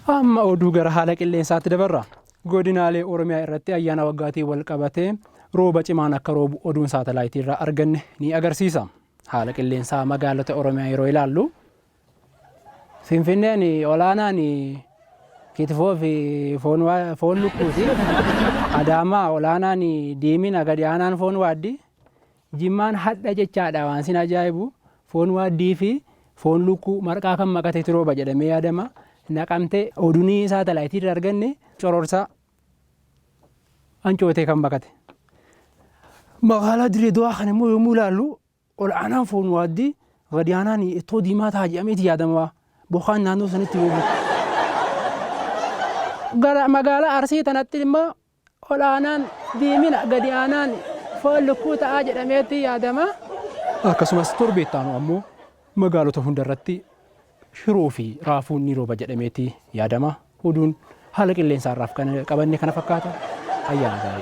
Amma oduu gara haala qilleensaatti dabarra. Godinaalee Oromiyaa irratti ayyaana waggaatiin wal qabatee rooba cimaan akka roobu oduun saatalaayitii irraa arganne ni agarsiisa. Haala qilleensaa magaalota Oromiyaa yeroo ilaallu, Finfinneen olaanaan kitifoo fi foon lukkuuti. Adaamaa olaanaan diimina, gadi aanaan foon waaddi. Jimmaan hadha jechaadha, waan sin ajaa'ibu foon waaddii fi foon lukkuu marqaa kan makatetu rooba jedhamee yaadama. Naqamtee oduun saatalaayitii irraa arganne cororsaa ancootee kan makate. Magaalaa Dirree Dawaa kana immoo yommuu ilaallu, ol'aanaan foon waaddii, gadi aanaan ittoo diimaa ta'a jedhameeti yaadama, bokkaan naannoo sanitti roobu. Gara magaalaa Arsii tanatti immoo ol'aanaan diimina, gadi aanaan foon lukkuu ta'a jedhameeti yaadama. Akkasumas torbee itti aanu ammoo magaalota hundarratti shiroo fi raafuun ni rooba jedhameeti yaadama. Oduun haala qilleensaa irraaf qabanne kana fakkaata. Ayyaana gaarii.